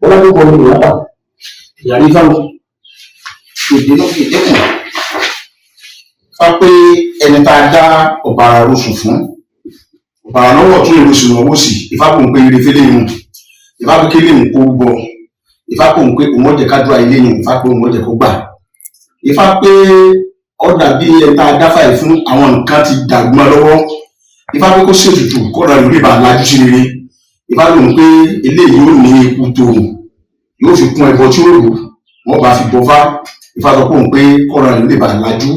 Ọlọ́dúnkọ ni ìyá bà. Ìyàrí fáwọn èdè náà fi dẹ́kun fá pé ẹni tá a dá ọ̀bàrà rosùn fún, ọ̀bàrà lọ́wọ́ ọ̀tún, ìrosùn lọ́wọ́ sí. Ifá kò ń pé ire fẹ́lẹ́ yìí, Ifá pé kélé ń kó bọ. Ifá kò ń pé òun ọ̀jẹ̀ kádùá ilé yìí. Ifá pé òun ọ̀jẹ̀ kó gbà. Ifá pé ọ̀dà bí ẹni tá a dá fàyè fún, àwọn nǹkan ti dàgbọ́n lọ́wọ́. Ifá pé kó ṣètùtù kọ́ra ìlú ìbá lajú sí rere. Ifá lòun pé eléyìí ó ní eku tòrò, yóò fi kún ẹbọ tí ó rù wọn bá fi bọfá. Ifá sọ pé òun pé kọ́ra ìlú lè bá lajú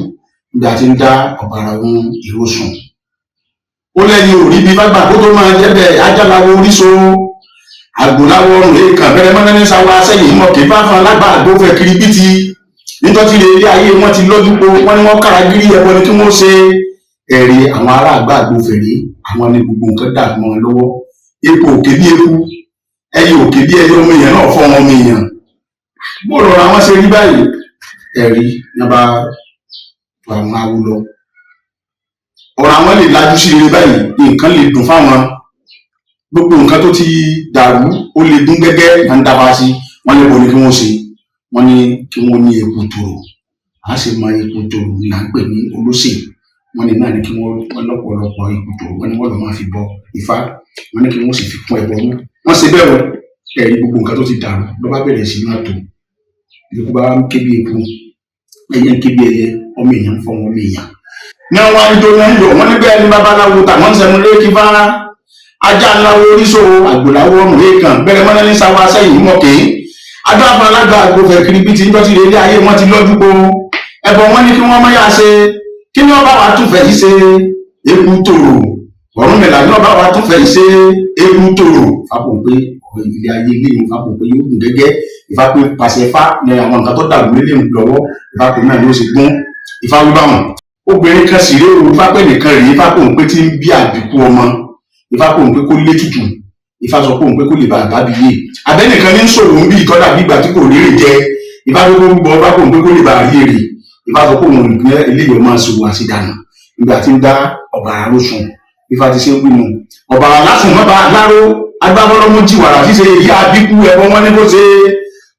níbi àti ń dá ọ̀bàrà ohun ìrosùn. Ó lẹ́yìn òrí bí bá gbà kó tó máa jẹ́ bẹ́ẹ̀. Ajálawo oríṣo, àgbòláwọ̀ ọrùn èèkàn bẹ̀rẹ̀ mọ́nà ní sáwọ́ sẹ́yìn mọ̀ kí bá fún alágbà àgbófẹ́ kiri bí ti nítorí ilé ayé wọn ti lọ́jú po. Wọ́n ní wọ́n kára gírí ẹbọ ni kí wọ́n ṣe. Ẹ̀rí àwọn ará àgbà àgbófẹ́ rí àwọn ní gbogbo nǹkan dà mọ́ wọn lọ́wọ́. Epo òkè bí eku, ẹyẹ òkè bí ẹyẹ, ọmọ èèyàn náà fọ́ ọmọ èèyàn. Bó lọ́rọ̀ àwọn ṣe rí báyìí? Ẹ̀rí ní bá tó àwọn awo lọ, ọ̀rọ̀ àwọn lè lajú sí ire báyìí, nǹkan lè dùn fáwọn, gbogbo nǹkan tó ti dàrú ó lè gún gẹ́gẹ́. Máa ń dábàá sí wọ́n lè bọ̀ ní kí wọ́n ṣe. Wọ́n ní kí wọ́n ní eku tòrò, à á sì mọ eku tòrò ní à ń pè ní olóṣè. Wọ́n ní náà ní kí wọ́n lọ́pọ̀lọpọ̀ eku tòrò. Wọ́n ní wọ́n lọ máa fi bọ Ifá. Wọ́n ní kí wọ́n sì fi kún ẹbọ mú. Wọ́n ṣe bẹ́ẹ̀ o. Ẹ̀rí gbogbo nǹkan tó ti dàrú ló bá bẹ̀rẹ̀ sí máa tò. Eku bá ń ké bí eku, ẹyẹ ń ké bí ẹyẹ, ọmọ èèyàn ń fọ ọmọ èèyàn. Ní wọn wá ń jó, wọn ń yọ. Wọn ní bẹ́ẹ̀ ni babaláwo tàwọn ń sẹnu léèkì bá ajá ńláwo oríṣò, àgbòláwọ ọrùn èèkàn bẹ̀rẹ̀ mọ́nà ní sáwọ́ sẹ́yìn mọ̀ké adáfọn alága àgbòfẹ̀ kiri bí ti ń jọ́sí ilé ayé wọn ti lọ́jú po ẹbọ. Wọn ní kí wọ́n má yá ṣe. Kí ni wọ́n bá wa tún fẹ́ yìí ṣe? Eku tòrò Ọ̀rúnmìlà ní wọ́n bá wa tún fẹ́ yìí ṣe, eku tòrò. Fapò pé ilé ayé ilé ìwọ̀n, fapò pé yóò gùn gẹ́gẹ́. Ifá pé pàṣẹ fá ní àwọn nǹkan tó dàrú nílé lọ́wọ́. Ifá pé náà ni ó sì gún. Ifá wí báwọn. Obìnrin kan sì rí òru. Ifá pé nìkan rèé. Ifá pé òun pé tí ń bí àbíkú ọmọ. Ifá pé òun pé kó lé tutù. Ifá sọ pé òun pé kó lè bá àbábí yé. Abẹ́nìkan ní sòwò ń bí ìtọ́jà bí ìgbà tí kò rérè jẹ. Ifá pé kó rúbọ. Ifá pé òun pé kó lè bá rí èrè. Ifá sọ pé òun ní eléyìí ọmọ ṣòwò àṣìdànù nígbà tí ń dá ọ̀bàrà lóṣùn. Ifá ti ṣe ń wínú ọ̀bàrà lásùn mọ́ba láró agbábọ́lọ́mú jìwàrà ṣíṣe èyí àbíkú ẹ̀bọ. Wọn ní kó ṣe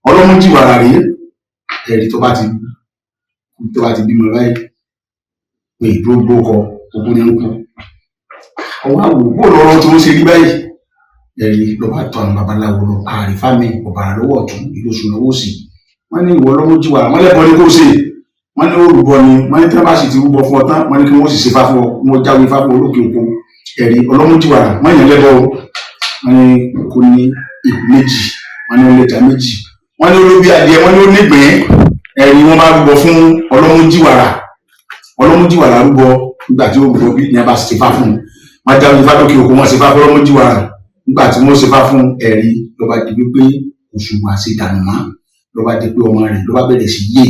ọlọ́mú jìwàrà rèé. Ẹ̀rí tó bá ti bímọ báyìí pé ìdúró gbókọ òkú ní ń kú. Àwọn àwò bó lọ́rọ̀ tí wọ́n ṣe rí báyìí? Ẹ̀rí ló bá tọ àwọn babaláwo lọ. Àrífà mi ọ̀bàrà lọ́wọ́ ọ̀tún, ìlóṣù lọ́wọ́ òsì. Wọ́n ní ìwọ lọ́mú jìwàrà. Wọ́n lẹ́bọ ní kó ṣe. Wọ́n ní ó rúbọ ni. Wọ́n ní tí wọ́n bá sì ti rúbọ fún ọ tán, wọ́n ní kí wọ́n sì ṣe fá fún ọ, wọ́n jáwé fá fún ọ lókè òkun. Ẹ̀rí ọlọ́mú jìwàrà wọ́n yàn lẹ́bọ. Wọ́n ní kó ní ìkú méjì, wọ́n ní ó lẹ́ja méjì, wọ́n ní olóbi adìẹ, wọ́n ní ó nígbín. Ẹ̀rí wọ́n bá rúbọ fún ọlọ́mú jìwàrà. Ọlọ́mú jìwàrà rúbọ. Nígbà tí ó rúbọ bí ní a bá ṣe fá fún un, wọ́n jáwé ifá lókè òkun, wọ́n ṣe fá fún ọlọ́mú jìwàrà. Nígbà tí wọ́n ṣe fá fún, ẹ̀rí ló bá di wípé òṣùwọ̀n àti ìdànù mọ́. Ló bá di pé ọmọ rẹ̀ ló bá bẹ̀rẹ̀ sí yé.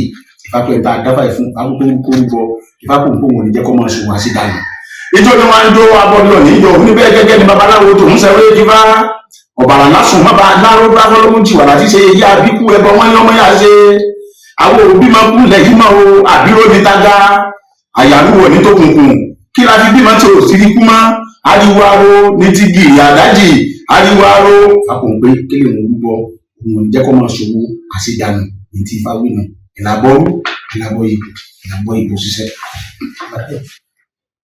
Ifá pé ta dáfà yìí fún akókó kó rúbọ. Ifá kò ń kó wọn ní jẹ́ kó máa ṣòwò àti ìdànù. Ìjọ ni wọ́n ń jó abọ́dọ̀ níjọ níbẹ̀ gẹ́gẹ́ ni babaláwo tòun sẹ́wé kífá ọ̀bàrà lásùn má ba láró bá fọlọ́mú jìwàrà tí ṣe yí àbíkú ẹbọ. Wọn ní ọmọ yà ṣe àwọn òbí máa kú lẹ́yìn máa o àbíró ní tágá àyàrúwọ̀ ní tókùnkùn. Kí la fi bímọ tí ò sí kú mọ́? Ariwo aró ní ti gìrì àdájì, ariwo aró. Fapò pé kí lè wọn rúbọ, òun ò ní jẹ́ kó máa ṣòwò àṣedànù ní ti ifá wí nù. Ìlàbọ̀rú, ìlàbọ̀ ìbò, ìlàbọ̀ ìbò ṣiṣẹ́.